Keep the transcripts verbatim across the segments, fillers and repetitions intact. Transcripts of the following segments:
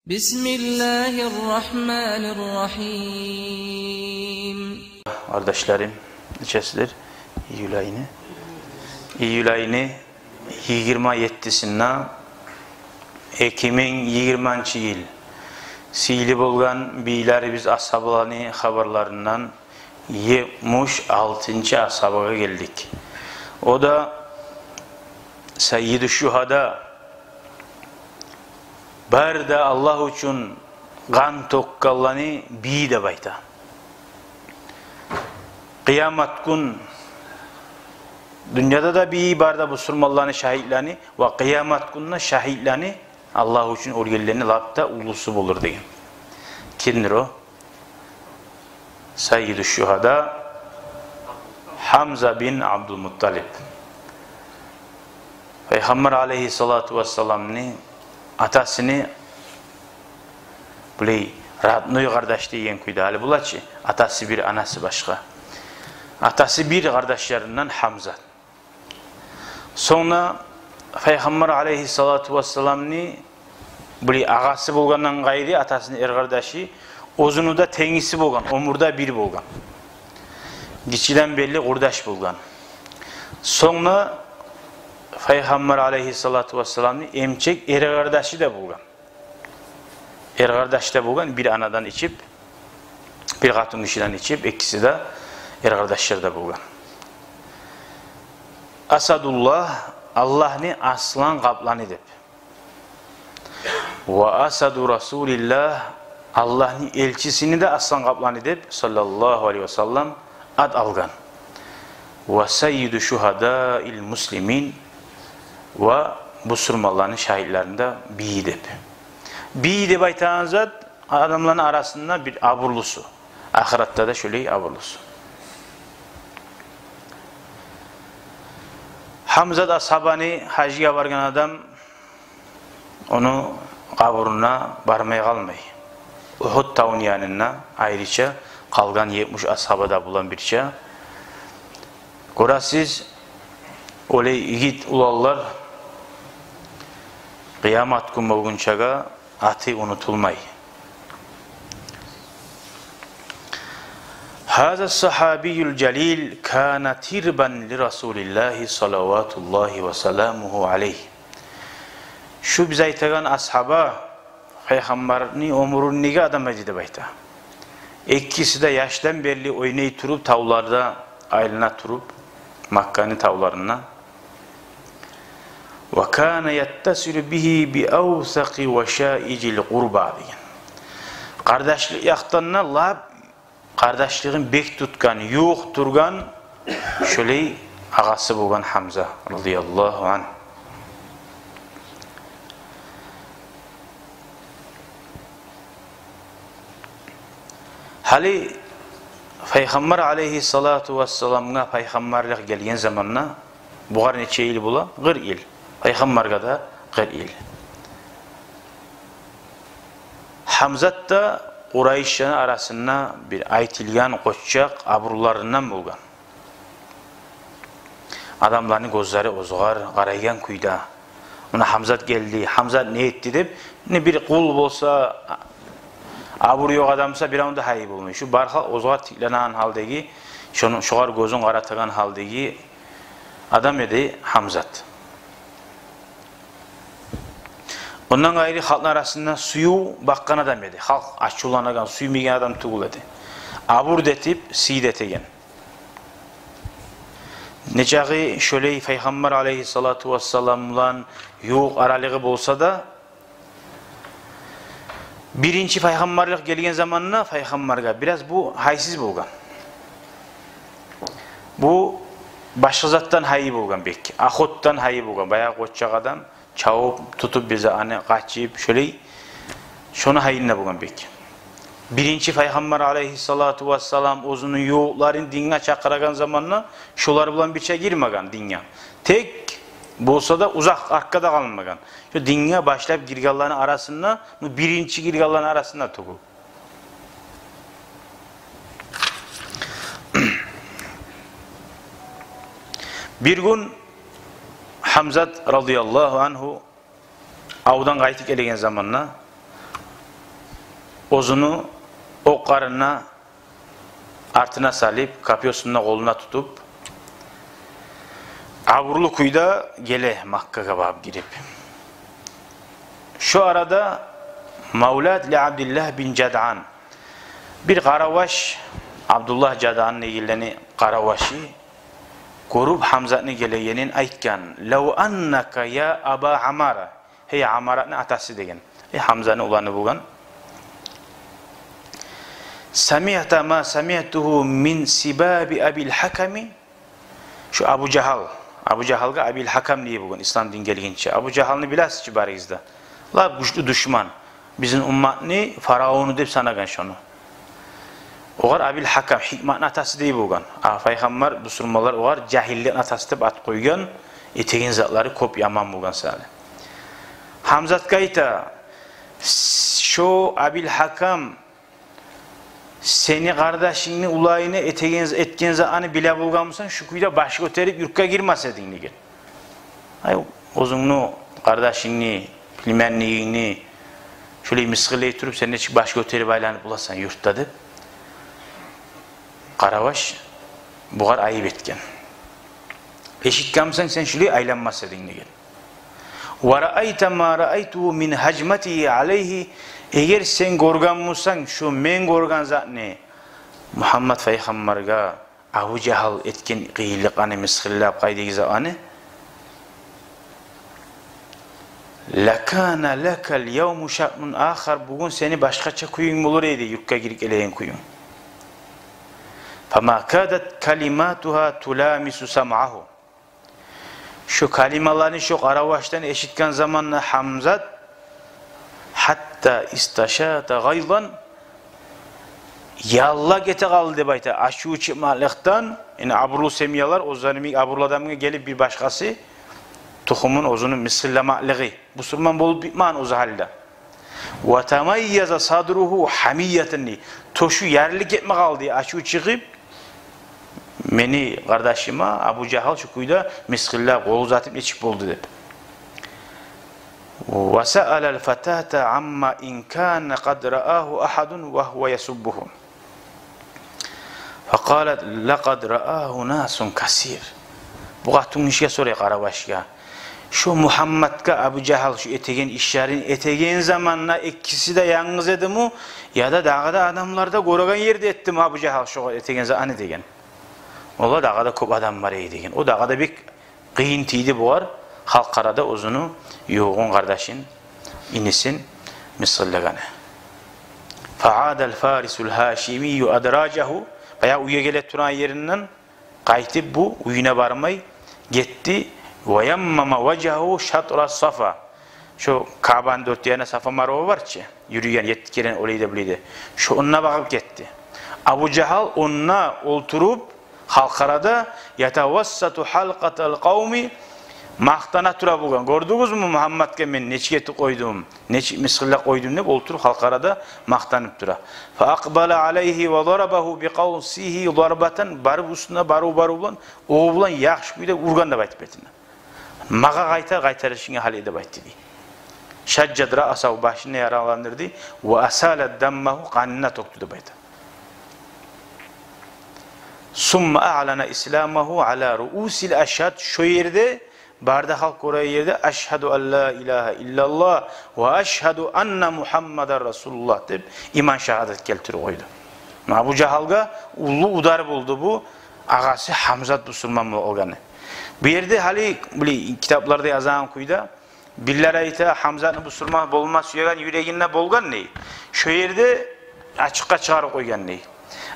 بسم الله الرحمن الرحيم. Къардашларым, нечесидир? Июль айны. Июль айны йигирма еттисинде эки минг йигирманчы йыл. Сыйлы болгъан бийлерибиз асгьабаланы хабарларындан етмиш алтынчы асгьабагъа гелдик. О да Саййиду шугьада, бары да Аллагь учун къан тёкгенлени бийи деп айта. Къыямат гюн дюньяда да бийи бары да бусурманланы, шагьитлени, ва къыямат гюнде шагьитлени, Аллагь учун оьлгенлени лап да уллусу болур деген. Кимдир о? Саййиду шугьада Гьамза бин Абдулмутталиб. Пайхаммар алейгьиссалату вассаламны атасыны булай родной къардаш деген кюйде, гьали булачы, атасы бир, анасы башгъа. Атасы бир къардашларындан Гьамза. Сонг да Пайхаммар алейгьиссалату вассаламны булай агъасы болгъандан къайры, атасыны эр къардашы, оьзюню де тенгиси болгъан, оьмюрде бир болгъан. Гиччиден берли къурдаш болгъан. Сонг да Пайхаммар алейгьиссалату вассаламны эмчек эр къардашы да болгъан. Эр къардаш да болгъан, бир анадан ичип, бир къатынгишиден ичип, экиси де эр къардашлар да болгъан. Асадуллагь, Аллагьны аслан къапланы деп. Ва асаду Расулиллагь, Аллагьны элчисини де аслан къапланы деп, саллаллагьу алейгьи ва саллам, ат алгъан. Ва саййиду шугьадаил муслимин, ва бусурманланы шагьитлерини де бийи деп. Бийи деп айтагъан зат адамланы арасында бир абурлусу, ахыратда да шолай абурлусу. Гьамзат асгьабаны гьажгъа баргъан адам ону къабуруна бармай къалмай. Угьуд тавну янында айрыча къалгъан етмиш асгьаба да булан бирче. Гёресиз, олай игит уланлар къыямат гюн болгъунчагъа аты унутулмай. Гьаза сагьабиюл жалил кана тирбан ли Расулиллагьи салаватуллагьи ва саламугьу алейгьи. Шу биз айтагъан асгьаба Пайхаммарны оьмюрюндеги адам эди деп айта. Экиси де яшдан берли ойнай туруп, тавларда айлана туруп, Макканы тавларында. Ва кана яттасилу бигьи би авсакъи вашаижил къурба деген. Къардашлыкъ якъдан да лап къардашлыгъын бек тутгъан, ювукъ тургъан шолай агъасы болгъан Гьамза радияллагьу ангь. Гьали Пайхаммар алейгьиссалату вассаламгъа пайхаммарлыкъ гелген заманда, бугъар нече йыл бола? Къыркъ йыл. Пайхаммаргъа да къыркъ йыл. Гьамзат да Къурайышланы арасында бир айтылгъан къоччакъ абурлуларындан болгъан. Адамланы гёзлери оьзюгер къарайгъан кюйде. Муна Гьамзат гелди, Гьамзат не этди деп, не бир къул болса, абуру ёкъ адам буса, биревню де гьайы болмай. Шу бар халкъ оьзюгер тикленеген гьалдагъы, шону, шогъар гёзюн къаратагъан гьалдагъы адам эди Гьамзат. Ондан къайры халкъны арасында сююв бакъгъан адам эди. Халкъ ачувланагъан, сюймейген адам тюгюл эди. Абур да этип, сый да этеген. Нечакъы шолай Пайхаммар алейгьиссалату вассалам булан ювукъ аралыгъы болса да, биринчи пайхаммарлыкъ гелген заманда пайхаммаргъа бираз бу гьайсыз болгъан. Бу башгъа затдан гьайы болгъан бек. Охотадан гьайы болгъан. Баягъы къоччакъ адам чавуп, тутуп, бир зат, аны къачып, шолай, шону гьайында болгъан бек. Биринчи пайхаммар алейгьиссалату вассалам оьзюню ювукъларын динге чакъырагъан заманда шолар булан бирче гирмеген динге. Тек болса да узакъ артгъа да къалмагъан. Шо динге башлап гиргенлени арасында, ну, биринчи гиргенлени арасында тюгюл. Бир гюн Гьамзат радияллагьу ангьу авдан къайтып гелеген заманда оьзюню окъларын артына салып, копьёсун да къолуна тутуп, абурлу кюйде геле Маккагъа барып гирип. Шо арада мавлат ли Абдиллагь бин Жадъан, бир къараваш, Абдуллагь Жадъанны эгеллени къаравашы, гёрюп Гьамзатны гелегенин, айтгъан: «Лав аннака я Аба Амара», гьей, Амаратны атасы деген, э, Гьамзаны уланы болгъан. «Самиъта ма самиътугьу мин сибаби Абил Гьаками». Шо Абу Жагьал, Абу Жагьалгъа Абил Гьакам дей болгъан, ислам дин гелгинче. Абу Жагьалны билесиз чи барыгъыз да. Лап гючлю душман. Бизин умматны фараону деп санагъан шону. Огъар Абил Гьакам, гьикматны атасы дей болгъан. А пайхаммар, бусурманлар огъар жагьилликни атасы деп ат къойгъан, этеген затлары кёп яман болгъан саялы. Гьамзатгъа айта: «Шо Абил Гьакам сени къардашынгны уланына этеген, этген затны биле болгъан бусанг, шу кюйде баш гётерип юртгъа гирмес эдинг», — деген. Ай, оьзюнгню къардашынгны, племянникингни шолай мысгъыллай туруп, сен нечик баш гётерип айланып боласан юртда деп, къараваш бугъар айып этген. «Эшитген бусанг, сен шолай айланмас эдинг», — деген. «Ва раайта ма раайтугьу мин гьажматигьи алайгьи», эгер сен гёрген бусанг шо мен гёрген затны, Мугьаммат пайхаммаргъа Абу Жагьал этген къыйынлыкъланы, мысгъыллап, къайдагъы затланы, «лакана лакал явму шаънун ахар», бугюн сени башгъача кююнг болур эди, юртгъа гирип гелеген кююнг. «Фама кадат калиматугьа туламису самъагьу». Шо калималаны шо къаравашдан эшитген заманда Гьамзат, «гьатта исташата гъайзан», яллап гете къалды деп айта, ачуву чыкъмакълыкъдан. Яни абурлу семьялар, оьзлери йимик абурлу адамгъа гелип бир башгъасы тухумун, оьзюню мысгъылламакълыгъы. Бусурман болуп битмеген оьзю гьали де. «Ва тамайяза садругьу гьамиятан», тёшю ярылып гетме къалды, ачув чыгъып, мени къардашыма Абу Жагьал шу кюйде мысгъыллап, къол узатып, нечик болду деп. «Ва саалал фатата амма ин кана къад раагьу агьадун ва гьува ясуббугьу. Факъалат: лакъад раагьу насун касир». Бу къатынгишиге сорай, къаравашгъа: «Шо Мугьамматгъа Абу Жагьал шо этеген ишлерин этеген заманда экиси де янгыз эдими, яда дагъы да адамлар да гёреген ерде этдими Абу Жагьал шо этеген затны?» — деген. «Ола дагъы да кёп адам бар эди», — деген. О дагъы да бек къыйын тийди бугъар, халкъ арада оьзюню ювугъун, къардашын, инисин мысгъыллагъаны. «Фаадал фарисул гьашимию адражагьу», баягъы уьйге геле тургъан еринден къайтып, бу уьюне бармай гетди. «Ва яммама важагьагьу шатра Сафа». Шо Каабаны дёрт янына Сафа, Марва бар чы, юрюйген, етти керен олай да, булай да. Шо онда багъып гетди. Абу Жагьал онда олтуруп, халкъ арада, «ятавассату гьалкъатал къавми», макътана тура болгъан. «Гёрдюгюзмю, Мугьамматгъа мен нечик этип къойдум, нечик мысгъыллап къойдум», — деп олтуруп, халкъ арада макътанып тура. «Фаакъбала алайгьи ва дарабагьу бикъавсигьи дарбатан», барып уьстюне барыв-барыв булан, ов булан яхшы кюйде ургъан деп айтып бетине. «Магъа къайтар, къайтарышынга гьали», — деп айтды дей. «Шажжат раасагьу», башын да яраландырды. «Ва асалат даммагьу», къанын да тёкдю деп айта. «Сумма аълана исламагьу ала руусил ашгьад», шо ерде, бары да халкъ гёреген ерде, «Ашгьаду ан ла илагьа иллаллагь ва ашгьаду анна Мугьаммадан расулуллагь» деп иман шагьадат гелтирип къойду. Абу Жагьалгъа уллу удар болду бу, агъасы Гьамзат бусурман болгъаны. Бу ерде гьали, биле, китапларда язылгъан кюйде, бирлер айта, Гьамзатны бусурман болма сюеген юрегинде болгъан дей. Шо ерде ачыкъгъа чыгъарып къойгъан дей.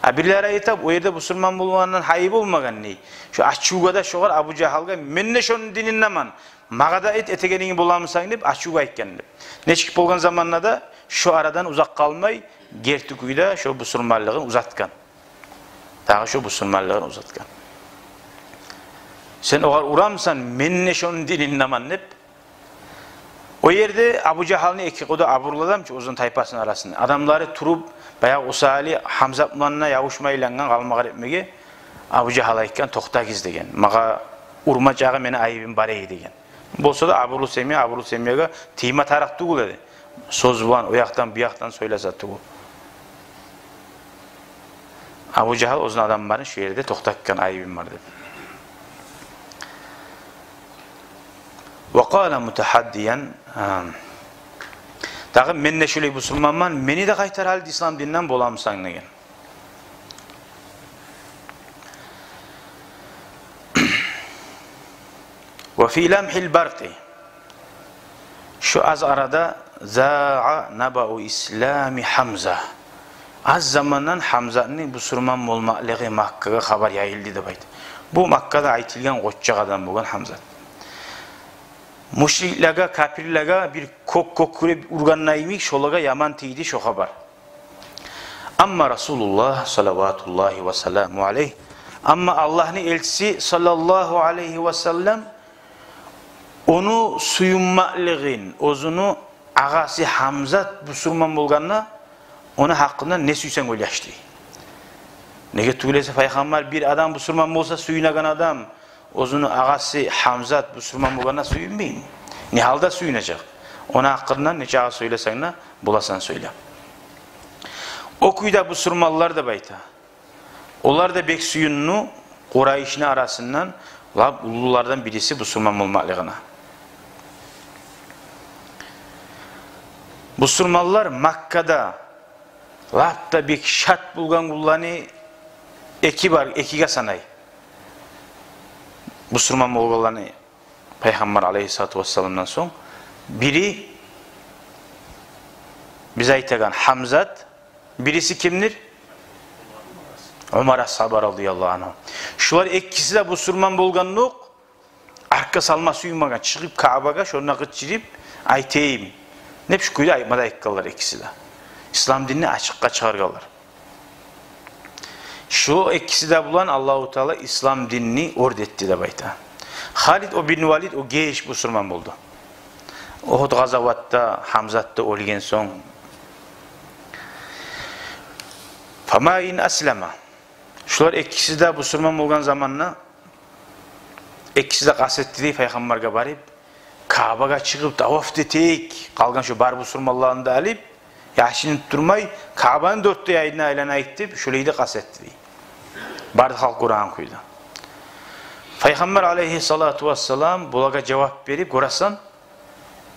А бирлер айта, о ерде бусурман болгъандан гьайы болмагъан дей. Шо ачувгъа да шогъар, Абу Жагьалгъа: «Мен де шону дининдемен, магъа да эт, этегенинги боламысан», — деп ачувгъа айтгъан деп. Нечик болгъан заманда да шо арадан узакъ къалмай, герти кюйде шо бусурманлыгъын узатгъан. Дагъы шо бусурманлыгъын узатгъан. «Сен огъар урамысан, мен де шону дининдемен», — деп. О ерде Абу Жагьалны эки къода абурлу адам чы оьзюню тайпасыны арасында. Адамлары туруп, баягъы о саялы Гьамзат булан да ябушмай айлангъан, къалмагъар этмеге. Абу Жагьал айтгъан: «Токътагъыз, — деген. — Магъа урма чакъы мени айыбым бар эди», — деген. Болса да абурлу семья абурлу семьягъа тийме тарыкъ тюгюл эди. Сёз булан, о якъдан, бу якъдан сёйлесе тюгюл. Абу Жагьл оьзюню адамларын шу ерде токътатгъан, айыбым бар деп. Ва къала мутахаддиян, а, дагъы мен де шулай бусурманман, мени де къайтар гьали ислам дининден боламысан деген. Ва фи ламгьил баркъи. Шу аз арада заа набау ислами Гьамза. Аз замандан Гьамзатны бусурман болмакълыгъы Маккагъа хабар яйылды деп айта. Бу Маккада айтылгъан къоччакъ адам болгъан Гьамзат. Мушриклеге, капирлеге бир кёк кёкюреп ургъанда йимик, шолагъа яман тийди шо хабар. Амма Расулуллагь, салаватуллагьи ва саламу алайгь, амма Аллагьны элчиси, саллаллагьу алайгьи ва саллам, ону сююнмакълыгъын, оьзюню агъасы Гьамзат бусурман болгъанда, ону гьакъындан не сюйсенг ойлаш дей. Неге тюгюл эсе, пайхаммар бир адам бусурман болса, сююнеген адам, оьзюню агъасы Гьамзат бусурман болгъанда сююнмейми? Не гьалда сююнежек? Ону гьакъындан не чакъы сёйлесенг де, буласан сёйле. О кюйде бусурманлар деп айта. Олар да бек сююндю, Къурайышны арасындан лап уллулардан бириси бусурман болмакълыгъына. Бусурманлар Маккада лап да бек шат болгъан гюнлени эки бар, экиге санай. Бусурман болгъанланы пайхаммар алайгьиссалату вассаламдан сонг, бири биз айтагъан Гьамзат, бириси кимдир? Умар асгьаба радияллагьу ангьу. Шулар экиси де бусурман болгъандокъ, артгъа салма сюймеген, чыгъып Каабагъа, шонда къычырып айтайым деп, шу кюйде айтма да айтгъанлар экиси де. Ислам динни ачыкъгъа чыгъаргъанлар. Шу экиси де булан Аллагьу Таала ислам динни оьрде этди деп айта. Халид о бин Валид о геч бусурман болду. Угьуд къазаватда, Гьамзат да оьлген сонг. Фама ин аслама. Шулар экиси де бусурман болгъан заманда экиси де къаст этди дей пайхаммаргъа барып, Каабагъа чыгъып, таваф да этейик, къалгъан шу бар бусурманланы да алып, яшынып турмай, Каабаны дёрт де янына айланайыкъ деп, шулай да къаст этди дей. Бары да халкъ гёреген кюйде. Пайхаммар алайгьиссалату вассалам булагъа жавап берип, гёресен,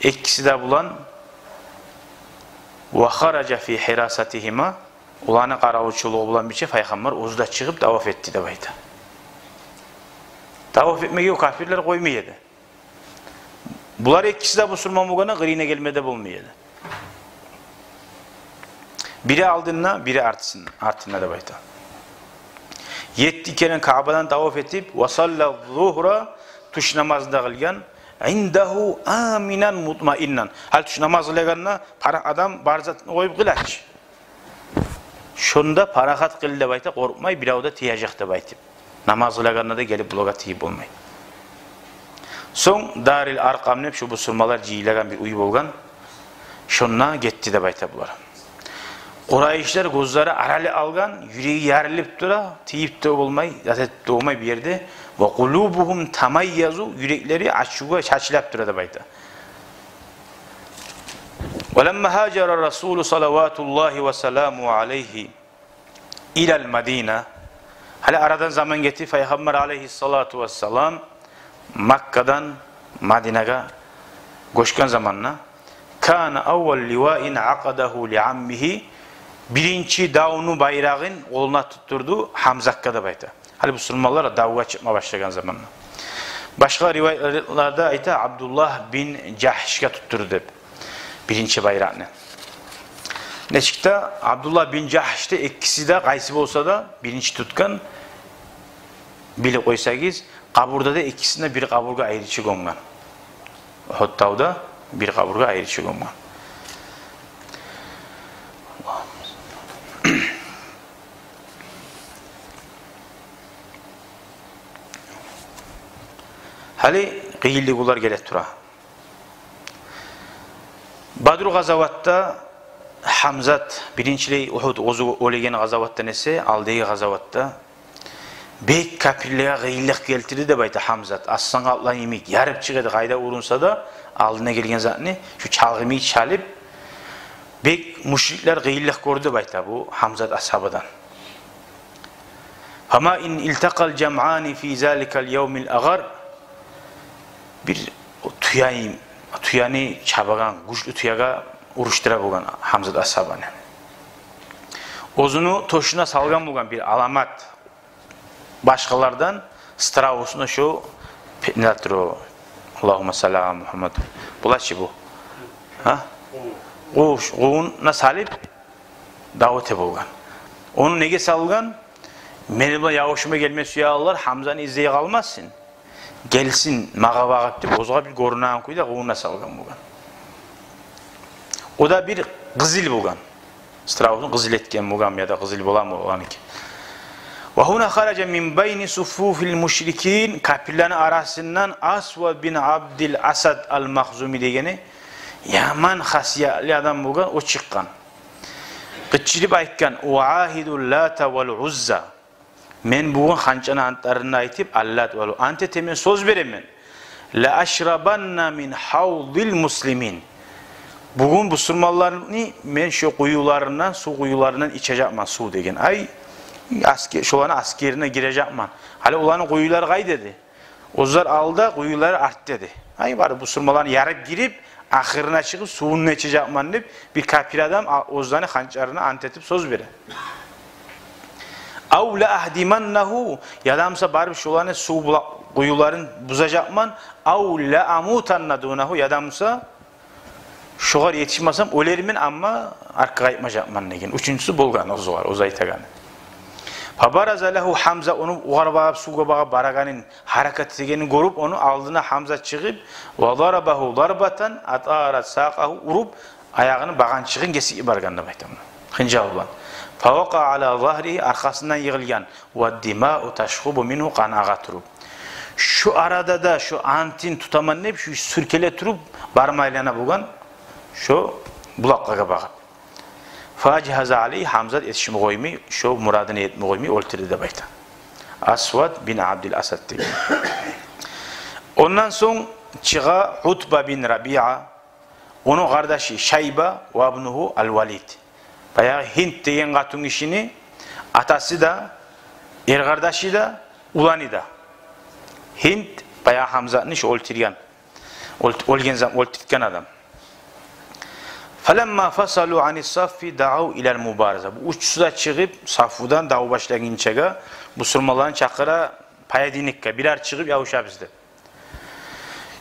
экиси де булан, ва хаража фи гьирасатигьима, оланы къаравулчулугъу булан бирче пайхаммар оьзю де чыгъып таваф этди деп айта. Таваф этмеге о капирлер къоймай эди. Булар экиси де бусурман болгъанда, къырыйына гелме де болмай эди. Бири алдында, бири артсын-, артында деп айта. Етти керен Каабадан таваф этип, ва салла зугьра, тюш намазны да къылгъан, индагьу аминан мутмаиннан. Гьали тюш намаз къылагъанда пара-, адам бар затын къоюп къыла чы. Шонда парахат къыл деп айта, къоркъмай, бирев де тиежек деп айтып. Намаз къылагъанда да гелип булагъа тийип болмай. Сонг Дарил Аркъам деп шу бусурманлар жыйылагъан бир уьй болгъан. Шонда гетди деп айта булар. Къурайышлар гёзлери аралып алгъан, юреги ярылып тура, тийип де болмай, зат этип де болмай бир ерде. Ва къулубугьум тамайязу, юреклери ачувгъа чачылып тура деп айта. Ва ламма гьажара Расулу салаватуллагьи ва саламу алайгьи илал Мадина. Гьали арадан заман гетип, Пайхаммар алайгьиссалату вассалам Маккадан Мадинагъа гёчген заманда, кана аввал ливаин акъадагьу ли аммигьи, биринчи давну байрагъын къолуна туттурду Гьамзатгъа деп айта. Гьали бусурманлар давгъа чыкъма башлагъан заманда. Башгъа риваятларда айта, Абдуллагь бин Жагьшгъа туттурду деп биринчи байракъны. Нечик де Абдуллагь бин Жагьш де, экиси де, къайсы болса да, биринчи тутгъан, билип къойсагъыз, къабурда да экисин де бир къабургъа айрыча гёмген. Угьуд тавда бир къабургъа айрыча гёмген. Гьали къыйынлыкълар геле тура. Бадру къазаватда Гьамзат, биринчилей Угьуд, оьзю оьлеген къазаватдан эсе, алдагъы къазаватда бек капирлеге къыйынлыкъ гелтирди деп айта Гьамзат. Аслан къаплан йимик ярып чыгъа эди, къайда урунса да, алдына гелген затны шу чалгъы йимик чалып, бек мушриклер къыйынлыкъ гёрдю деп айта бу Гьамзат асгьабадан. Фама ин илтакъал жамъани фи заликал явмил агъар. Бир тюе, тюени чабагъан гючлю тюеге уруштура болгъан Гьамзат асгьабаны. Оьзюню тёшюне салгъан болгъан бир аламат башгъалардан страусну шо пе-, не затдыр о? Аллагьумма салли ала Мугьаммад. Булачы бу. Гьа? Къув-, къувуна салып, дав эте болгъан. Ону неге салгъан? Мени булан ябушма гелме сюегенлер Гьамзаны излей къалмасын. Гелсин магъа багъып деп, оьзюне бир гёрюнеген кюйде къувуна салгъан болгъан. О да бир къызыл болгъан. Страусну къызыл этген болгъан яда къызыл боламы болгъан экен. Ва гьуна хаража мин байни суфуфил мушрикин, капирлени арасындан Асвад бин Абдил Асад ал-Махзуми дегени яман хасиятлы адам болгъан, о чыкъгъан. Къычырып айтгъан: «Уагьиду Лата вал Узза». Мен бугюн ханчаны антларын айтып, Аллат вал, ант этемен, сёз беремен. «Ла ашрабанна мин гьавдил муслимин». Бугюн бусурманланы мен шо къуюларындан, сув къуюларындан ичежекмен сув деген. Ай, аскер, шоланы аскерине гирежекмен. Гьали оланы къуюлары къайда эди? Оьзлер алда, къуюлары артда эди. Ай, бары бусурманланы ярып гирип, ахырына чыгъып, сувун ичежекмен деп, бир капир адам а-, оьзлени ханчарына ант этип сёз бере. «Ав ла ахдиманнагьу», яда буса барып шоланы сув була-, къуюларын бузажакъман, «ав ла амутанна дунагьу», яда буса шогъар етишмесем оьлермен, амма артгъа къайтмажакъман деген. Уьчюнчюсю болгъан оьзюгер, оьзю айтагъаны. Фабараза лагьу Гьамза, ону огъар багъып, сувгъа багъып барагъанын, гьаракат этегенин гёрюп, ону алдына Гьамза чыгъып, ва дарабагьу дарбатан атарат сакъагьу, уруп, аягъыны багъанчыгъын гесип йиберген деп айта муна, хынжал булан. Фавакъа ала загьригьи, аркъасындан йыгъылгъан, ва димау ташхубу мингьу, къан агъа туруп. Шо арада да шо антын тутаман деп, шо сюркеле туруп, барма айлана болгъан шо булакълагъа багъып. Фажгьаза алейгьи, Гьамзат етишме къоймай, шо мурадын этме къоймай оьлтюрдю деп айта. Асвад бин Абдил Асад деген. Ондан сонг чыгъа Утба бин Рабиа, ону къардашы Шайба ва ибнугьу ал-Валид. Баягъы Гьинд деген къатынгишини атасы да, эркъардашы да, уланы да. Гьинд баягъы Гьамзатны шо оьлтюрген, оьлт-, оьлген зам-, оьлтюртген адам. Фаламма фасалу ани саффи дагьав илал мубараза. Бу уьчюсю де чыгъып, сафудан дав башлагъынчагъа, бусурманланы чакъыра поединокгъа, бирер чыгъып ябушабыз деп.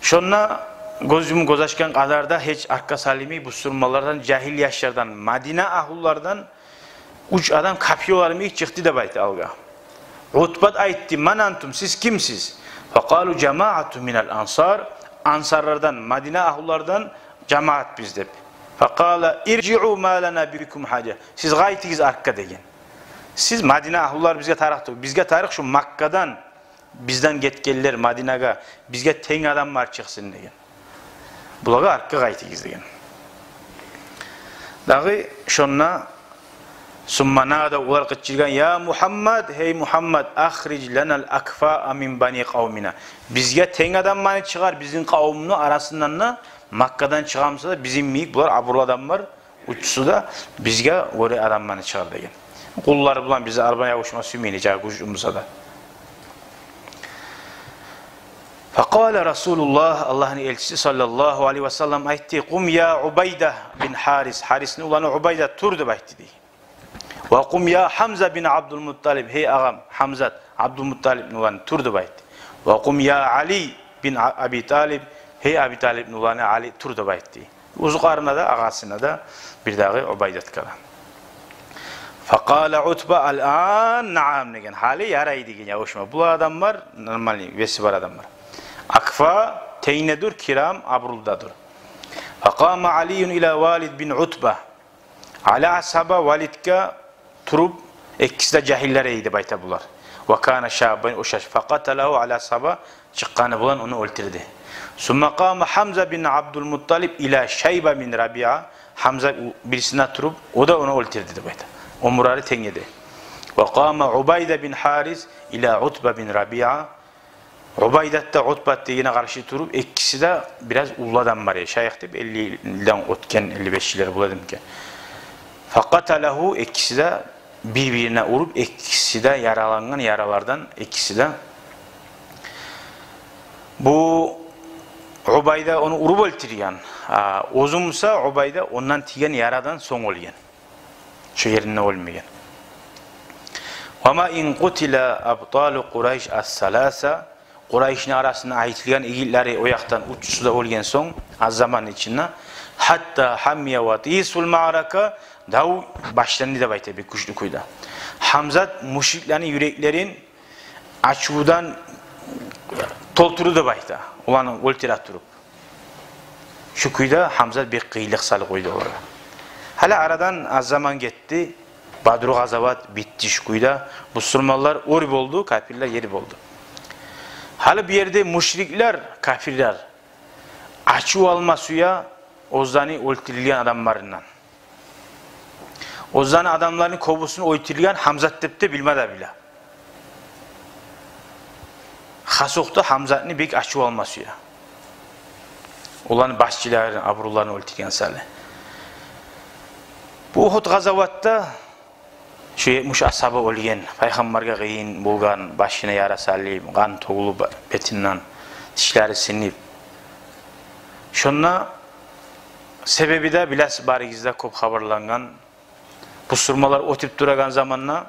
Шонда гёз юмуп гёз ачгъан къадарда гьеч артгъа салмай бусурманлардан, жагьил яшлардан, Мадина агьлулардан уьч адам капир йимик чыкъды деп айта алгъа. Утбат айтды: «Ман антум, сиз кимсиз?» Факъалу: «Жамаату минал ансар», ансарлардан, Мадина агьлулардан жамаатбыз деп. Факъала: «Иржиу ма лана бикум гьажа». Сиз къайтыгъыз артгъа деген. Сиз, Мадина агьлулар, бизге тарыкъ тюгюл. Бизге тарыкъ шу Маккадан бизден гетгенлер Мадинагъа, бизге тенг адамлар чыкъсын деген. Булагъа артгъа къайтыгъыз деген. Дагъы шонда сумма нада, олар къычыргъан: «Я Мугьаммад, гьей Мугьаммад, ахриж ланал акфаа мин бани къавмина». Бизге тенг адамланы чыгъар, бизин къавумну арасындан да, Маккадан чыгъа буса да, бизин йимик булар абурлу адамлар, уьчюсю де, бизге гёре адамланы чыгъар деген. Къуллар булан бизин арабызда ябушма сюймей, нечакъы гючлю буса да. Факъала Расулуллагь, Аллагьны элчиси саллаллагьу алайгьи ва саллам айтды: «Къум я Убайда бин Гьарис». Гьарисни уланы Убайда, тур деп айтды дей. «Ва къум я Гьамза бин Абдул Мутталиб». Гьей агъам Гьамзат, Абдул Мутталибни уланы, тур деп айтды. «Ва къум я Али бин А-, Аби Талиб». Гьей Аби Талибни уланы Али, тур деп айтды. Оьзюгерне де, агъасына да бир дагъы Убайдатгъа да. Факъала Утба: «Ал-ан наам», деген. Гьали ярай деген, ябушма. Бу адамлар нормальный веси бар адамлар. Акфа, тенг де дюр, кирам, абурлу да дюр. Факъама Алийюн ила Валид бин Утба. Али асгьаба Валидге туруп, экиси де жагьиллер эди деп айта булар. Ва кана шаббан, о шаш. Факъаталагьу Али асгьаба чыкъгъаны булан ону оьлтюрдю. Сумма къама Гьамза бин Абдул Мутталиб ила Шайба бин Рабиа. Гьамза у-, бирисине туруп, о да ону оьлтюрдю деп айта. О мурары тенг эди. Ва къама Убайда бин Гьарис ила Утба бин Рабиа. Убайдат да Утбат дегенге къаршы туруп, экиси де бираз уллу адам бар эди. Шайых деп элли йылдан оьтген, элли беш йыллар бола эди экен. Факъаталагьу, экиси де бир-бирине уруп, экиси де яралангъан, яралардан экиси де. Бу Убайда ону уруп оьлтюрген. А, оьзю буса Убайда ондан тийген ярадан сонг оьлген. Шо еринде оьлмеген. «Ва ма ин къутила абталу Къурайш ас-саласа», Къурайшны арасында айтылгъан игитлери о якъдан уьчюсю де оьлген сонг, аз заман ичинде, «хатта хамия ватисул маърака», дав башланды деп айта бек гючлю кюйде. Гьамзат мушриклени юреклерин ачувдан толтурду деп айта, оланы оьлтюре туруп. Шу кюйде Гьамзат бек къыйынлыкъ салып къойду олагъа. Гьали арадан аз заман гетди, Бадру къазават битди шу кюйде. Бусурманлар оьр болду, капирлер ер болду. Гьали бу ерде мушриклер, капирлер ачув алма сюе оьзлени оьлтюрюлген адамларындан. Оьзлени адамларыны кёбюсюн оьлтюрген Гьамзат деп де билме де биле. Хас окъда Гьамзатны бек ачув алма сюе. Оланы башчыларын, абурларын оьлтюрген саялы. Бу Угьуд къазаватда шу етмиш асгьаба оьлген, пайхаммаргъа къыйын болгъан, башына яра салып, къан тёгюлюп бетинден, тишлери сынып. Шонда себеби де билесиз, барыгъыз да кёп хабарлангъан. Бусурманлар оьтюп турагъан заманда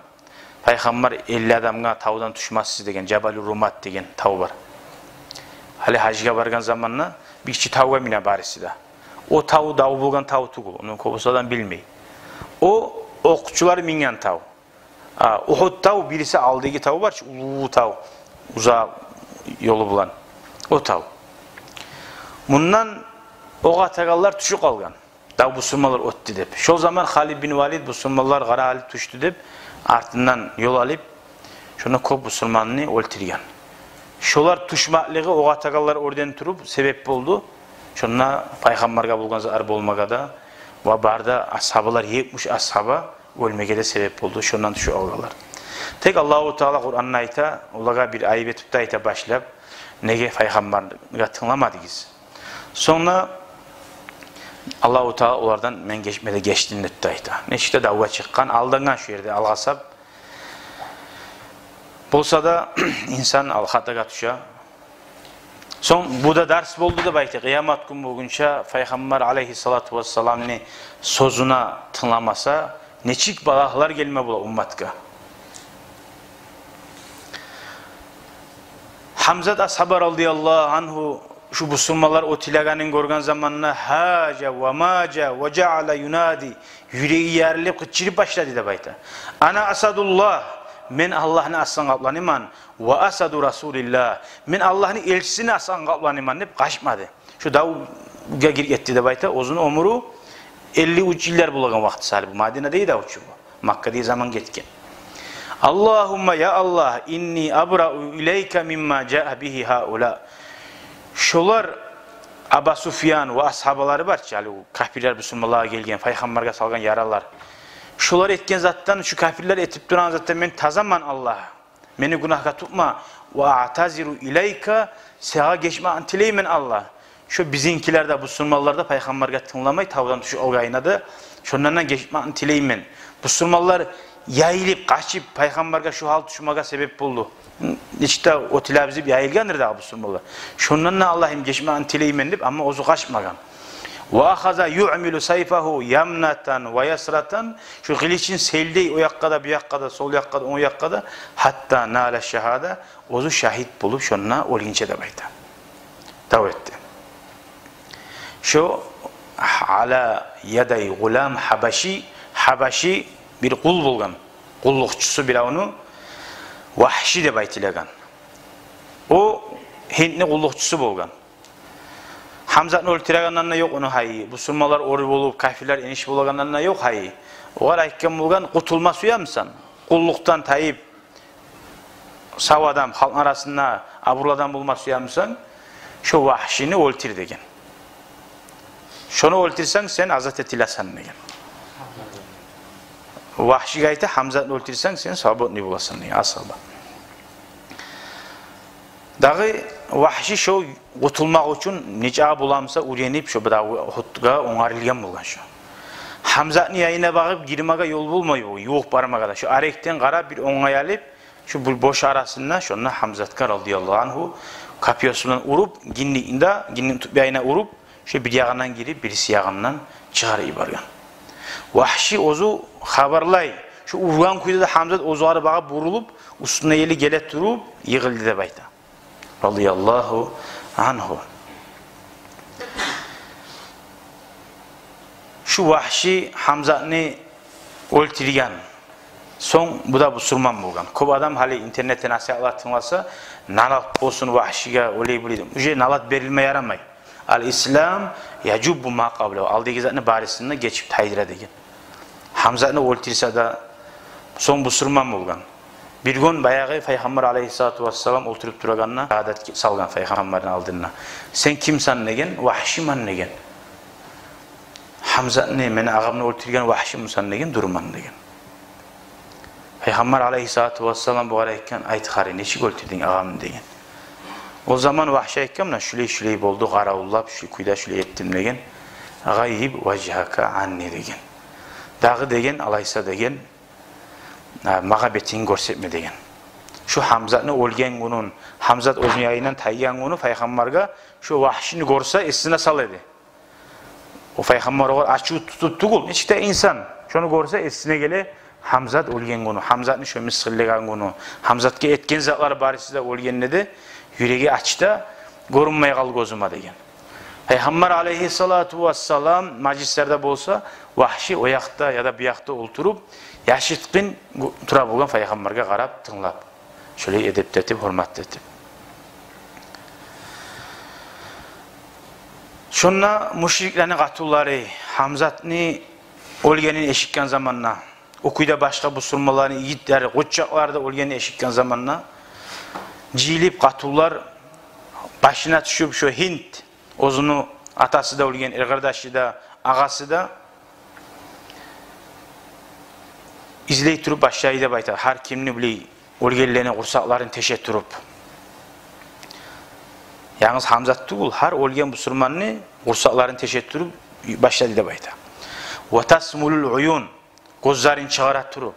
пайхаммар элли адамгъа тавдан тюшмессиз деген, Жабалу Румат деген тав бар. Гьали гьажгъа баргъан заманда бир гиччи тавгъа мине барысы да. О тав дав болгъан тав тюгюл, ону кёбюсю адам билмей. О окъчулар минген тав. А, Угьуд тав, бириси алдагъы тав бар чы, уллу тав, узакъ ёлу булан. О тав. Мундан окъ атагъанлар тюшюп къалгъан. Дав бусурманлар оьтдю деп. Шол заман Халид бин Валид бусурманлар къара гьали тюшдю деп, артындан ёл алып, шонда кёп бусурманны оьлтюрген. Шолар тюшмеклиги окъ атагъанлар оьрден туруп себеп болду. Шонда пайхаммаргъа болгъан зарар болмагъа да ва бары да асгьабалар, етмиш асгьаба оьлмеге де себеп болду. Шондан тюшюп къалгъанлар. Тек Аллагьу Таала Къуранда айта, олагъа бир айып этип де айта башлап: «Неге пайхаммаргъа тынгламадыгъыз?» Сонг да Аллагьу Таала олардан: «Мен гечме де гечдим», – деп де айта. Нечик де давгъа чыкъгъан, алдангъан шу ерде алгъасап. Болса да инсан ал хатагъа тюше. Сонг бу да дарс болду деп айта. Къыямат гюн болгъунча пайхаммар алайгьиссалату вассаламны сёзюне тынгламаса, нечик балагьлар гелме бола умматгъа. Гьамзат асгьаба радияллагьу ангьу шу бусурманлар оьтюлегенин гёрген заманда гьажа ва мажа ва жаала юнади, юреги ярылып къычырып башлады деп айта: «Ана асадуллагь, мен Аллагьны аслан къапланыман, ва асаду расулиллагь, мен Аллагьны элчисини аслан къапланыман», – деп къачмады. Шу давгъа гирип гетди деп айта. Оьзюню оьмюрю элли уьч йыллар болагъан вакъти саялы бу. Мадинада эди дав чу бу. Маккада заман гетген. «Аллагьумма, я Аллагь, инни абрау илайка мимма жаа бигьи гьаула». Шолар, Абу Суфьян ва асгьабалары бар чы, гьали о капирлер бусурманлагъа гелген, пайхаммаргъа салгъан яралар. Шолар этген затдан, шу капирлер этип турагъан затдан мен тазаман, Аллагь. Мени гюнагьгъа тутма. «Ва аътазиру илайка», сагъа гечмекни тилеймен, Аллагь. Шо бизинкилер де, бусурманлар да пайхаммаргъа тынгламай, тавдан тюшюп алгъанына да, шондан да гечмекни тилеймен. Бусурманлар яйылып, къачып, пайхаммаргъа шу гьал тюшмеге себеп болду. Нечик де оьтюлебиз деп яйылгъандыр дагъы бусурманлар. Шондан да, Аллагьым, гечмекни тилеймен деп, амма оьзю къачмагъан. «Ва ахаза юъмилу сайфагьу ямнатан ва ясратан». Шу къылычын селдей, о якъгъа да, бу якъгъа да, сол якъгъа да, онг якъгъа да, «гьатта нала шагьада», оьзю шагьит болуп, шонда оьлгюнче деп айта. Дав этди. Шо «ала ядай гъулам хьабаши», хьабаши бир къул болгъан, къуллукъчусу биревню, Вагьши деп айтылагъан. О Гьиндни къуллукъчусу болгъан. Гьамзатны оьлтюрегенден де ёкъ ону гьайы, бусурманлар оьр болуп, капирлер эниш болагъандан да ёкъ гьайы. Огъар айтгъан болгъан: «Къутулма сюемисен? Къуллукъдан тайып, сав адам, халкъны арасында абурлу адам болма сюемисен, шо Вагьшини оьлтюр», – деген. «Шону оьлтюрсенг, сен азат этилесен», – деген. Вагьшиге айта: «Гьамзатны оьлтюрсенг, сен свободный боласан», – деген, асгьаба. Дагъы Вагьши шо къутулмакъ учун нечакъы боламыса уьйренип, шо бир дагъы Угьудгъа онгарылгъан болгъан шо. Гьамзатны янына багъып гирмеге ёл болмай болгъан, ювукъ бармагъа да. Шо арекден къарап, бир онгай алып, шо бир бош арасында, шонда Гьамзатгъа, радияллагьу ангьу, копьёсу булан уруп, гиндикни де, гиндикни тюп янына уруп, шо бир ягъындан гирип, бириси ягъындан чыгъарып йиберген. Вагьши оьзю хабарлай, шо ургъан кюйде де Гьамзат оьзюне багъып бурулуп, уьстюне ерли геле туруп, йыгъылды деп айта, радияллагьу ангьу. Шу Вагьши Гьамзатны оьлтюрген. Сонг бу да бусурман болгъан. Кёп адам гьали интернетде насигьатлар тынгласа, налат болсун Вагьшиге, олай-булай деп. Уже налат берилме ярамай. Ал-ислам яжуббу ма къаблагьу. Алдагъы затны барысын да гечип тайдыра деген. Гьамзатны оьлтюрсе де, сонг бусурман болгъан. Бир гюн баягъы Пайхаммар алайгьиссалату вассалам олтуруп турагъанда, адат салгъан Пайхаммарны алдына. «Сен кимсен?» деген. «Вагьшимен» деген. «Гьамзатны, мени агъамны оьлтюрген Вагьшимисен?» деген. «Дюрмен» деген. Пайхаммар алайгьиссалату вассалам бугъар айтгъан: «Айт хари, нечик оьлтюрдюнг агъамны?» деген. О заман Вагьши айтгъан: «Муна шулай-шулай болду, къаравуллап, шу кюйде шулай этдим» деген. «Гъаййиб важгьака анни» деген. «Дагъы, — деген, — алайса, — деген, — магъа бетинг гёрсетме» деген. Шу Гьамзатны оьлген гюнюн, Гьамзат оьзюню янындан тайгъан гюню Пайхаммаргъа шу Вагьшини гёрсе, эсине сала эди. О Пайхаммар огъар ачув тутуп тюгюл, нечик де инсан. Шону гёрсе, эсине геле Гьамзат оьлген гюню, Гьамзатны шо мысгъыллагъан гюню, Гьамзатгъа этген затлары барысы да, оьлгенде де юреги ачы да, гёрюнмей къалды гёзюме деген. Пайхаммар алайгьиссалату вассалам мажлислерде болса, Вагьши о якъда яда бу якъда олтуруп, яшыртгъын гю-, тура болгъан Пайхаммаргъа къарап, тынглап. Шолай эдеп де этип, гьюрмет де этип. Шонда мушриклени къатунлары Гьамзатны оьлгенин эшитген заманда, о кюйде башгъа бусурманланы йигитлери, къызчакълары да оьлгенин эшитген заманда, жыйылып къатунлар, башына тюшюп, шо Гьинд, оьзюню атасы да оьлген, эркъардашы да, агъасы да, излей туруп башлай деп айта. Гьар кимни билей, оьлгенлени къурсакъларын теше туруп. Янгыз Гьамзат тюгюл, гьар оьлген бусурманны къурсакъларын теше туруп башлады деп айта. Ва тасмулул уюн, гёзлерин чыгъара туруп.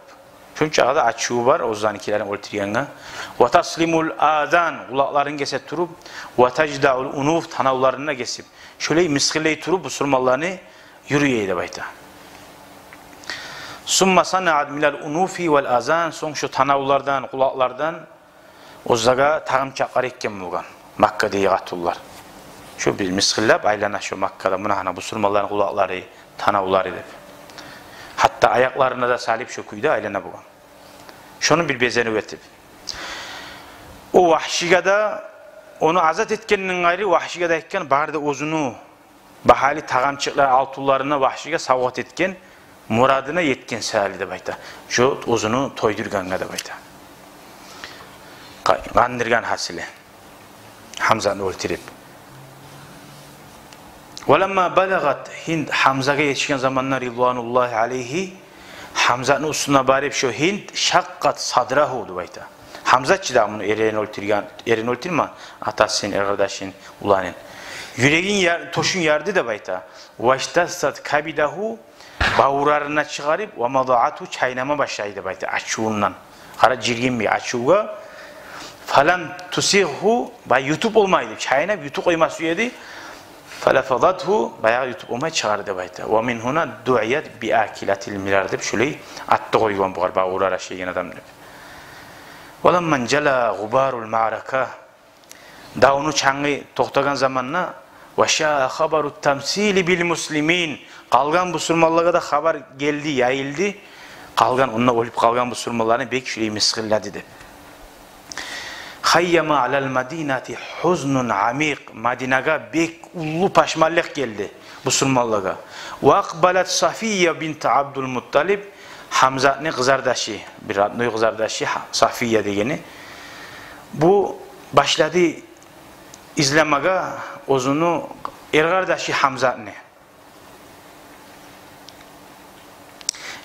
Шунча да ачуву бар оьзлеринкилерин оьлтюргенге. Ва таслимул азан, къулакъларын гесе туруп. Ва таждаул унуф, танавларын да гесип. Шолай мысгъыллай туруп бусурманланы юрюй эди деп айта. Сумма санаат минал унуфи вал азан, сонг шо танавлардан, къулакълардан оьзлеге тагъым чакъар этген болгъан Маккадагъы къатунлар. Шо бир мысгъыллап айлана шо Маккада, муна гьана бусурманланы къулакълары, танавлары деп. Гьатта аякъларына да салып шо кюйде айлана болгъан. Шону бир безенив этип. О Вагьшиге де, ону азат этгенден къайры, Вагьшиге де этген бары да оьзюню багьалы тагъамчыкълар, алтынларын Вагьшиге савгъат этген, мурадына етген саялы деп айта. Шо оьзюню тойдургъангъа деп айта. Къа-, къандыргъан гьасили. Гьамзатны оьлтюрюп. Ва ламма балагъат Гьинд, Гьамзагъа етишген заманда, ридвануллагьи алайгьи, Гьамзатны уьстюне барып шо Гьинд, шаккъат садрагьу деп айта. Гьамзат чы да муну эрин оьлтюрген, эрин оьлтюрме, атасын, эркъардашын, уланын. Юрегин яр-, тёшюн ярды деп айта. Ваштассат кабидагьу, бавурларына чыгъарып, ва мадаату, чайнама башлай деп айта, ачувундан. Къара, жиргинми ачувгъа. Фалам тусигъгьу, бай ютуп болмай деп, чайнап ютуп къойма сюе эди. Фалафазатгьу, баягъы ютуп болмай чыгъарды деп айта. Ва мин гьуна дуият би акилатил мирар деп, шулай ат да къойгъан бугъар, бавурлар ашайгъан адам деп. Ва ламма инжала гъубарул маърака, давну чангы токътагъан заманда, ва шаа хабару тамсили бил муслимин, къалгъан бусурманлагъа да хабар гелди, яйылды, къалгъан, онда оьлюп къалгъан бусурманланы бек шулай мысгъыллады деп. Хайяма алал мадинати гьузнун амикъ, Мадинагъа бек уллу пашманлыкъ гелди бусурманлагъа. Ва акъбалат Сафия бинт Абдул Мутталиб, Гьамзатны къызардашы, бир родной къызардашы, Гьа-, Сафия дегени. Бу башлады излемеге оьзюню эркъардашы Гьамзатны.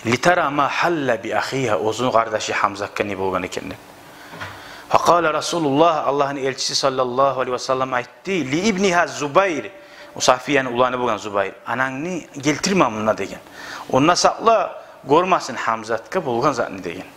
Литара ма гьалла би ахигьа, оьзюню къардашы Гьамзатгъа не болгъан экен деп. Факъала Расулуллагь, Аллагьны элчиси саллаллагьу алайгьи ва саллам айтды, ли ибнигьа Зубайр, О Сафияны уланы болгъан Зубайр, анангны гелтирме мунда деген. Онда сакъла, гёрмесин Гьамзатгъа болгъан затны деген.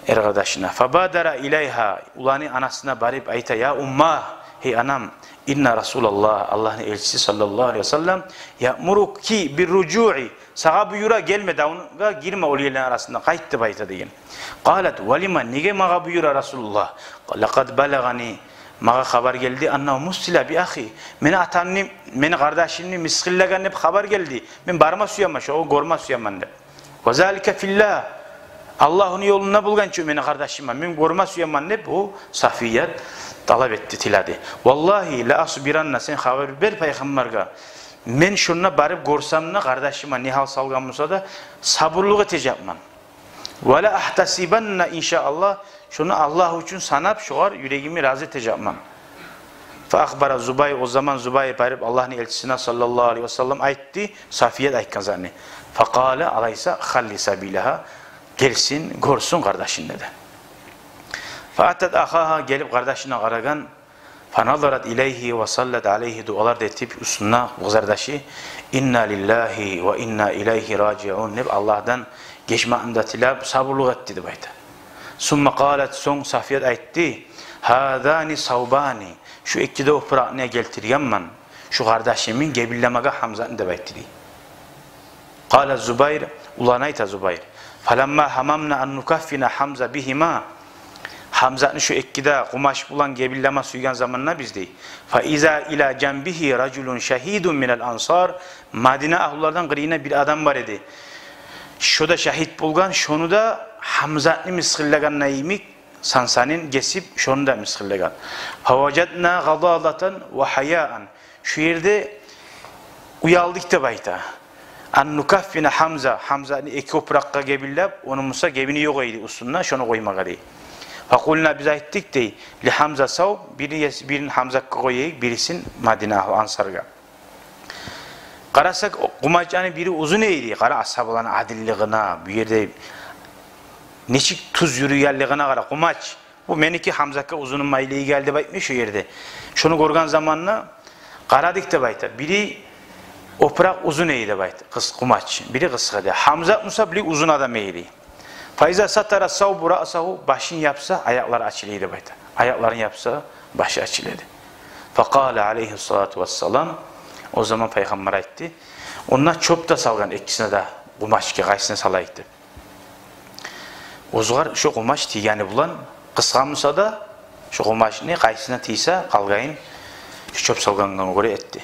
Эр къардашына. Фабадара илайгьа, уланы анасына барып айта: «Я умма, гьей анам, инна Расулаллагь, Аллагьны элчиси саллаллагьу алайгьи ва саллам, яъмуруки бирружуъи, сагъа буюра, гелме, давгъа гирме, ол ерлени арасында къайт деп айта», — деген. Къалат: «Ва лима, неге магъа буюра Расулуллагь?» «Лакъад балагъани, магъа хабар гелди, аннагьу муссила би ахи, мени атамны, мени къардашымны мысгъыллагъан деп хабар гелди. Мен барма сюемен, шогъар гёрме сюемен», — деп. «Ва залика филлагь, Аллагьны ёлунда болгъан чы мени къардашыма, мен гёрме сюемен», — деп о Сафият талап этди, тиледи. «Валлагьи ла асбиранна, сен хабар бер пайхаммаргъа. Мен шонда барып гёрсем де, къардашыма не гьал салгъан буса да, сабурлукъ этежекмен. Ва ла агьтасибанна, иншааллагь, шону Аллагь учун санап, шогъар юрегимни рази этежекмен». Фа ахбара Зубайр, о заман Зубайр барып Аллагьны элчисине саллаллагьу алайгьи ва саллам айтды Сафият айтгъан затны. Фа къала: «Алайса халли сабилагьа, гелсин, гёрсюн къардашын», — деди. Фа атат ахагьа, гелип къардашына къарагъан. Фаназарат илайгьи ва саллат алайгьи, дуалар да этип уьстюнде къызардашы, «Инна лиллагьи ва инна илайгьи ражиъун» деп, Аллагьдан гечмекни де тилеп, сабурлукъ этди деп айта. Сумма къалат, сонг Сафият айтды: «Гьазани савбани, шу эки де опуракъны гелтиргенмен, шу къардашымны гебинлемеге Гьамзатны», — деп айтды дей. Къала Зубайр, уланы айта Зубайр: «Фаламма гьамамна ан нукаффина Гьамза бигьима». Гьамзатны шу эки де къумач булан гебинлеме сюйген заманда биз, дей, «фа иза ила жанбигьи ражулун шагьидун минал ансар». Мадина агьлулардан къырыйында бир адам бар эди. Шо да шагьит болгъан, шону да Гьамзатны мысгъыллагъан йимик, сансанын гесип, шону да мысгъыллагъан. «Фаважадна гъададатан ва гьаяан». Шу ерде уялдыкъ деп айта. «Ан нукаффина Гьамза», Гьамзатны эки опуракъгъа гебинлеп, ону буса гебини ёкъ эди уьстюнде, шону къоймагъа дей. «Факъулна», биз айтдыкъ дей, «ли Гьамза савб», бирин, бирин Гьамзатгъа къояйыкъ, бирисин Мадина агьлу ансаргъа. Къарасакъ, къумачны бири узун эди. Къара асгьабаланы адиллигине, бу ерде нечик тюз юрюйгенлигине къара, къумач. Бу меники, Гьамзатгъа узуну майлайы гелди деп айтмай шо ерде. Шону гёрген заманда къарадыкъ деп айта. Бири опуракъ узун эди деп айта, къыс-, къумач. Бири къысгъа эди. Гьамзат буса били узун адам эди. «Фаиза сатара савбу раъсагьу», башын япса, аякълары ачыла эди деп айта. Аякъларын япса, башы ачыла эди. «Факъала алайгьи салату вассалам», о заман пайхаммар айтды. Онда чёп де салгъан экисине де, къумачгъа къайсына салайыкъ деп. Оьзюгер шо къумач тийгени булан, къысгъа буса да, шо къумачны къайсына тийсе, къалгъанын шо чёп салгъангъа гёре этди.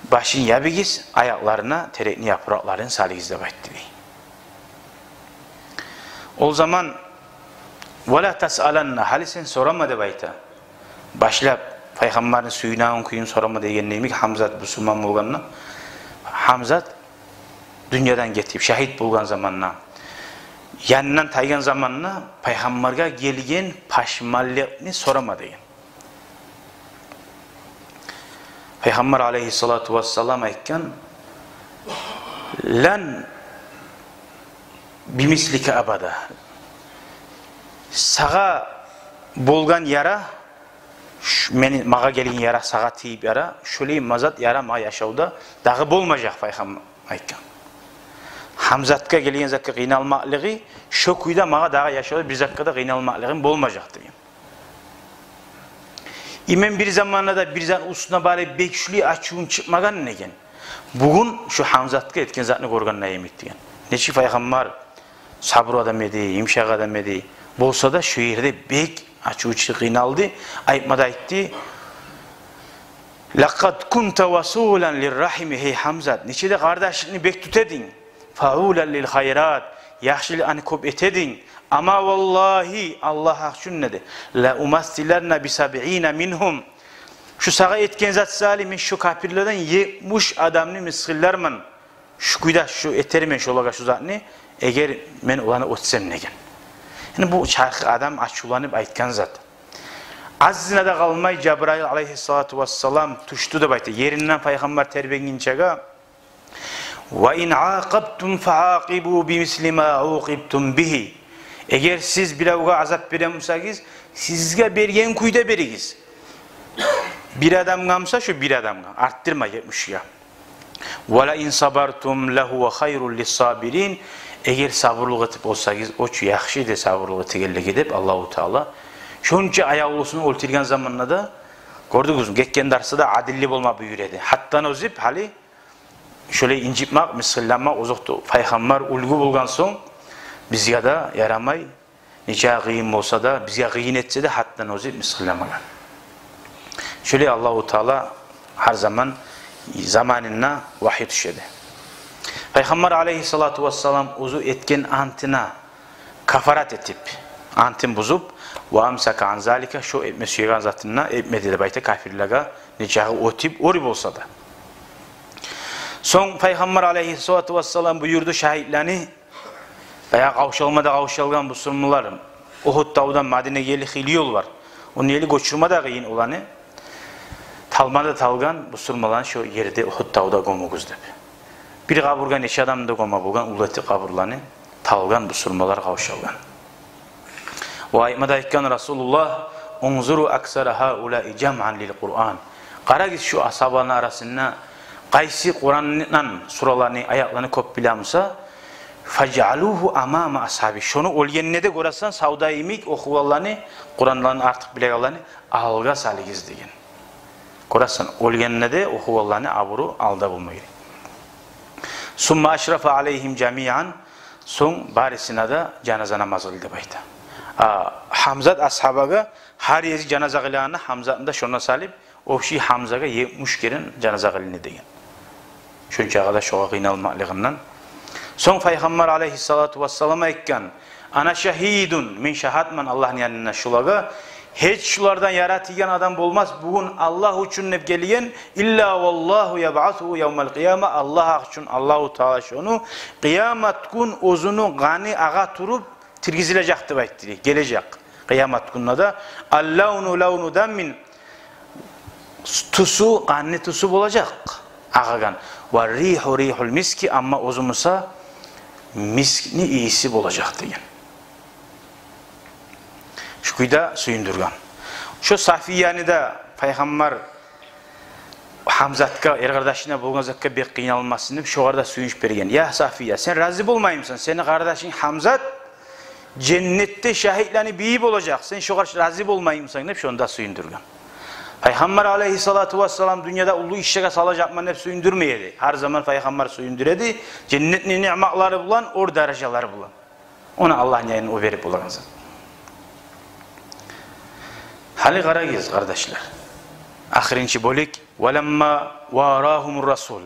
«Башын ябыгъыз, аякъларына терекни япыракъларын салыгъыз», — деп айтды дей. Ол заман: «Ва ла тасъаланна, гьали сен сорама», — деп айта. Башлап пайхаммарны сюйнеген кюйюн сорама дегенде йимик, Гьамзат бусурман болгъанда, Гьамзат дюньядан гетип, шагьит болгъан заманда, янындан тайгъан заманда пайхаммаргъа гелген пашманлыкъны сорама деген. Пайхаммар алайгьи салату вассалам айтгъан: «Лан бимислика абада». Сагъа болгъан яра, ш-, мени, магъа гелген яра, сагъа тийип яра, шолай мазат яра магъа яшавда дагъы болмажакъ, пайхаммар айтгъан. Гьамзатгъа гелген затгъа къыйналмакълыгъы, шо кюйде магъа дагъы яшавда бир затгъа да къыйналмакълыгъым болмажакъ деген. И мен бир заманда да бир зат уьстюне барып бек шулай ачувум чыкъмагъан деген. Бугюн шо Гьамзатгъа этген затны гёргенде йимик деген. Нечик пайхаммар сабур адам эди, йымышакъ адам эди. Болса да шо ерде бек ачуву чы-, къыйналды. Айтма да айтды: «Лакъад кунта васулан лиррахими, гьей Гьамзат. Нече де къардашлыкъны бек тута эдинг. Фаулан лил хайрат, яхшылыкъны кёп эте эдинг. Амма валлагьи, Аллагь гьакъ учун, деди, ла умассиланна би сабъина мингьум. Шу сагъа этген зат саялы мен шу капирлерден етмиш адамны мысгъылларман. Шу кюйде шу этермен шолагъа шу затны, эгер мен оланы оьтсем», — деген. Яни бу чархы адам ачувланып айтгъан зат. Азына да къалмай Жабрайыл алайгьиссалату вассалам тюшдю деп айта еринден пайхаммар тербенгинчеге. «Ва ин акъабтум фаакъибу бимисли ма укъибтум бигьи». Эгер сиз биревге азап бере бусагъыз, сизге берген кюйде беригиз. Бир адамгъа буса, шо бир адамгъа, артдырма етмишге. «Ва ла ин сабартум ла гьува хайрул лиссабирин». Эгер сабурлукъ этип болсагъыз, о чу яхшы эди сабурлукъ этегенлеге деп Аллагьу Таала. Шонча аявлусун оьлтюрген заманда да, гёрдюгюзмю, гетген дарсда да адилли болма буюра эди. Гьатдан озуп, гьали шолай инжитмакъ, мысгъылламакъ, озокъда, пайхаммар уьлгю болгъан сонг, бизге де ярамай. Нече къыйын болса да, бизге къыйын этсе де, гьатдан озуп мысгъылламагъан. Шолай Аллагьу Таала гьар заман заманында вагьи тюше эди. Пайхаммар алайгьиссалату вассалам оьзю этген антына кафарат этип, антын бузуп, «ва амсака ан залика», шо этме сюеген затындан этмеди деп айта, капирлеге нечакъы оьтюп, оьр болса да. Сонг пайхаммар алайгьиссалату вассалам буюрду шагьитлени, баягъы къавшалма да къавшалгъан бусурманлар, Угьуд тавдан Мадинагъа гелир хыйлы ёл бар. Ону эли гёчюрме де къыйын оланы. Талма да талгъан бусурманланы шо ерде, Угьуд тавда гёмюгюз деп. Бир къабургъа нече адамны да гёме болгъан, уллу этип къабурланы, талгъан бусурманлар, къавшалгъан. Ва айтма да айтгъан Расулуллагь: «Унзуру аксара гьаулаи жамъан лил Къуръан». Къарагъыз, шу асгьабаланы арасында къайсы Къурандан сураланы, аятланы кёп биле буса, «фажъалугьу амама асгьаби». Шону оьлгенде де гёресен, савда йимик охугъанланы, Къурандан артыкъ билегенлени алгъа салыгъыз деген. Гёресен, оьлгенде де охугъанланы абуру алда болма герек. «Сумма ашрафа алайгьим жамиъан», сонг барысына да жаназа намаз къылды деп айта. А, Гьамзат асгьабагъа гьар ери жаназа къылагъанда Гьамзатны да шонда салып, общий Гьамзагъа етмиш керен жаназа къылынды деген. Шончакъы да шогъар къыйналмакълыгъындан. Сонг пайхаммар алайгьиссалату вассалам айтгъан: «Ана шагьидун, мен шагьатман Аллагьны янында шулагъа. Гьеч шулардан яратылгъан адам болмас бугюн Аллагь учун деп гелген, илла валлагьу ябъасугьу явмал къияма, Аллагь гьакъ учун, Аллагьу Таала шону къыямат гюн оьзюню къаны агъа туруп тиргизилежек», — деп айтды дей. Гележек къыямат гюнде де. «Аллавну лавну даммин», тюсю къанны тюсю болажакъ, агъагъан. «Ва ригьу ригьул миски», амма оьзю буса мискни ийиси болажакъ деген. Шу кюйде сююндюрген. Шо Сафияны да пайхаммар Гьамзатгъа, эр къардашына болгъан затгъа бек къыйналмасын деп, шогъар да сююнч берген. «Я Сафия, сен рази болмаймысан, сени къардашынг Гьамзат женнетде шагьитлени бийи болажакъ, сен шогъар рази болмаймысан?» — деп, шону да сююндюрген. Пайхаммар алайгьиссалату вассалам дюньяда уллу ишлеге салажакъман деп сююндюрмей эди. Гьар заман пайхаммар сююндюре эди женнетни ниъматлары булан, оьр даражалары булан. Ону Аллагьны янындан о берип болагъан зат. Гьали къарагъыз, къардашлар. Ахырынчы бёлюк. «Валамма варагьумур расул».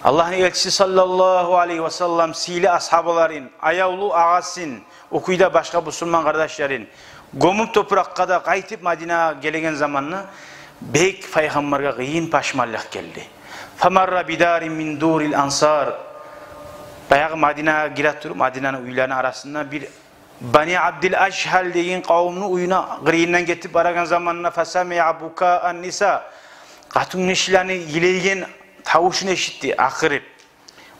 Аллагьны элчиси саллаллагьу алайгьи васаллам сыйлы асгьабаларын, аявлу агъасын, о кюйде башгъа бусурман къардашларын гёмюп, топуракъгъа да къайтып, Мадинагъа гелеген заманда бек пайхаммаргъа къыйын пашманлыкъ гелди. «Фамарра бидарин мин дурил ансар». Баягъы Мадинагъа гире туруп, Мадинаны уьйлерини арасында бир Бани Абдил Ашгьал деген къавумну уьюню къырыйындан гетип барагъан заманда, «фасамиъа букаан ниса», къатынгишилени йылайгъан тавушун эшитди, акъырып.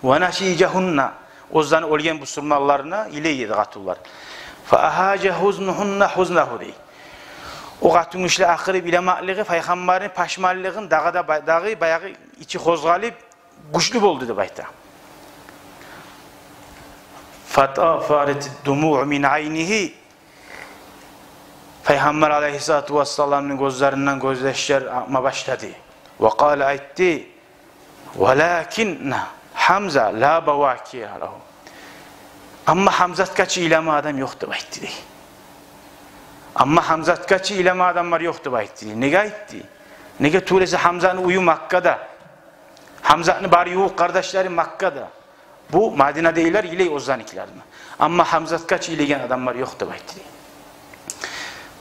«Ва нашижагьунна», оьзлени оьлген бусурманларына йылай эди къатынлар. «Фаагьажа гьузнугьунна гьузнагьу», — дей. О къатынгишилени акъырып йыламакълыгъы пайхаммарны пашманлыгъын дагъы да ба-, дагъы баягъы ичи къозгъалып, гючлю болду деп айта. «Фатафарат ддумуъу мин айнигьи». Пайхаммар алайгьиссалату вассаламны гёзлеринден гёзьяшлар акъма башлады. «Ва къала», айтды: «Валакин Гьамза ла бавакия лагьу». Амма Гьамзатгъа чы йылама адам ёкъ деп айтды дей. Амма Гьамзатгъа чы йылама адамлар ёкъ деп айтды дей. Неге айтды? Неге тюгюл эсе Гьамзатны уью Маккада. Гьамзатны бары ювукъ къардашлары Маккада. Бу Мадинадагъылар йылай оьзленикилерине. Амма Гьамзатгъа чы йылайгъан адамлар ёкъ деп айтды дей.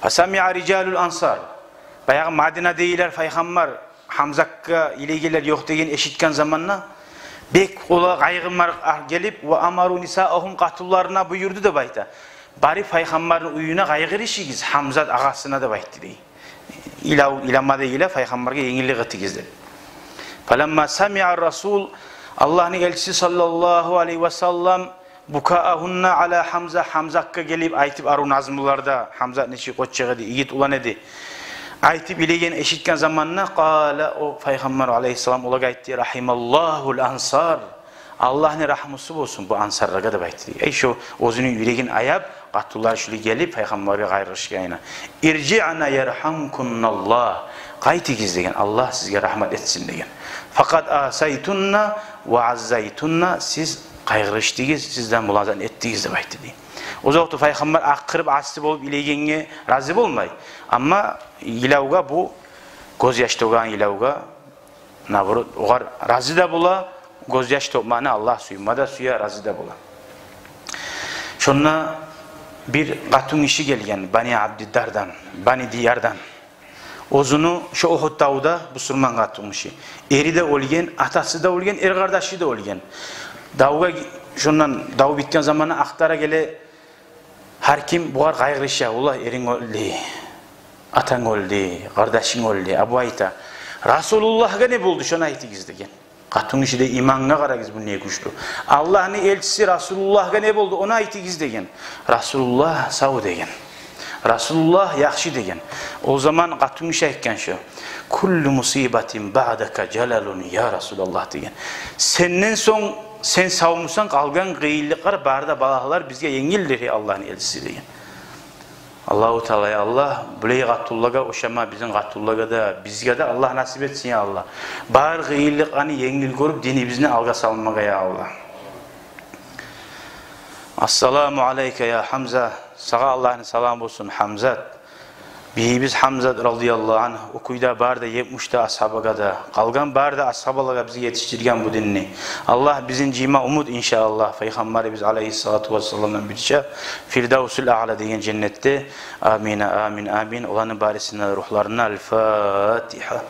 «Фасамиъа рижалул ансар». Баягъы Мадинадагъылар пайхаммар Гьамзатгъа йылайгъанлар ёкъ деген эшитген заманда бек олагъа къайгъы-маргъы гелип, «ва амару нисаагьум», къатынларына буюрду деп айта. Барып пайхаммарны уьюне къайгъырышыгъыз, Гьамзат агъасына деп айтды дей. Йылав-, йылама да йыла, пайхаммаргъа енгиллик этигиз деп. «Фаламма самиъа расул», Аллагьны элчиси саллаллагьу алайгьи васаллам, «букаагьунна ала Гьамза», Гьамзатгъа гелип айтып арив назмуларда, Гьамзат нечик къоччакъ эди, игит улан эди. Айтып йиберген, эшитген заманда, къала, о Пайхаммар алайгьиссалам олагъа айтды: «Рагьималлагьул ансар». Аллагьны рагьмусу болсун бу ансарлагъа деп айтды. Эй, шо оьзюню юрегин аяп, къатынлар шулай гелип Пайхаммаргъа къайгъырышгъанына. «Иржиъна ярхамкунналлагь». Къайтыгъыз деген, Аллагь сизге рагьмат этсин деген. «Факъад асайтунна ва аззайтунна», сиз къайгъырышдыгъыз, сиз де мулазат этдигиз деп айтды дей. Озокъда, Пайхаммар акъырып, асси болуп йибергенге рази болмай. Амма йылавгъа, бу гёзьяш тёгюлген йылавгъа, наоборот, огъар рази де бола, гёзьяш тёкмекни Аллагь сюйме де сюе, рази де бола. Шонда бир къатынгиши гелген Бани Абдиддардан, Бани Диярдан. Оьзюню шо Ухуд давда бусурман къатынгиши. Эри де оьлген, атасы да оьлген, эр къардашы да оьлген. Давгъа, шондан дав битген заманда ахтара геле, гьар ким бугъар къайгъырыша: «Валлагь, эринг оьлдю, атанг оьлдю, къардашынг оьлдю». А бу айта: «Расулуллагьгъа не болду, шону айтыгъыз», – деген. Къатынгиши де: «Имангъа къарагъыз, бу не гючлю. Аллагьны элчиси Расулуллагьгъа не болду, ону айтыгъыз», – деген. «Расулуллагь сав», – деген. «Расулуллагь яхшы», – деген. О заман къатынгиши айтгъан шо: «Куллу мусибатин баъдака жалалун, я Расулаллагь», – деген. «Сенден сонг, сен савмусан, къалгъан къыйынлыкълар, бары да балагьлар бизге енгилдир, гьей Аллагьны элчиси», – деген. Аллагьу Таала: «Я Аллагь, булай къатынлагъа ошама бизин къатынлагъа да, бизге де Аллагь насип этсин, я Аллагь. Бар къыйынлыкъланы енгил гёрюп, динибизни алгъа салмагъа, я Аллагь». «Ассаламу алайка, я Гьамза». Сагъа Аллагьны саламы болсун, Гьамзат. Бийибиз Гьамзат радияллагьу ангьу, о кюйде бары да етмиш де асгьабагъа да, къалгъан бары да асгьабалагъа бизге етишдирген бу динни. Аллагь бизин жыйма умут, иншааллагь, Пайхаммарыбыз алайгьиссалату вассаламдан бирче Фирдавсул Аъла деген женнетде. Амин, амин, амин. Оланы барысыны да ругьларына. Аль-Фатигьа.